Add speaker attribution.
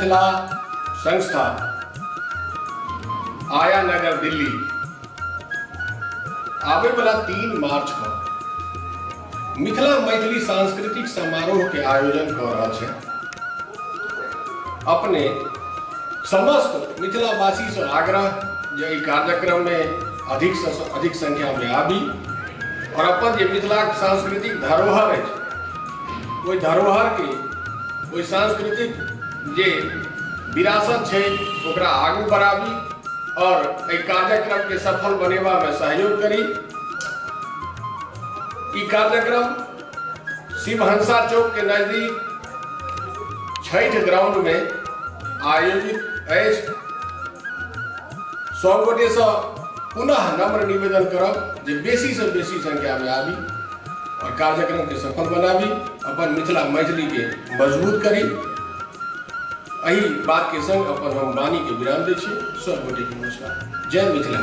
Speaker 1: मिथिला संस्था आया नगर दिल्ली आवे वाला 3 मार्च को मिथिला मैथिली सांस्कृतिक समारोह के आयोजन कर रहा है। अपने समस्त मिथिलावासी से आग्रह जे एहि कार्यक्रम में अधिक से अधिक संख्या में आबी और अपन जे मिथिला के सांस्कृतिक धरोहर अछि ओहि धरोहर के ओहि सांस्कृतिक जे विरासत छै ओकरा आगू बढ़ाबी और एहि कार्यक्रम के सफल बनेबा में सहयोग करी। ई कार्यक्रम शिवहंसा चौक के नजदीक छठ ग्राउंड में आयोजित अछि। सब गोटे से पुनः नम्र निवेदन करब जे बेसी से बेसी संख्या में आबी और कार्यक्रम के सफल बनाबी, अपन मिथिला मैथिली के मजबूत करी। एहि बात के संग अपन हम वाणी के विराम दै छी। सब गोटे के नमस्कार, जय मिथिला।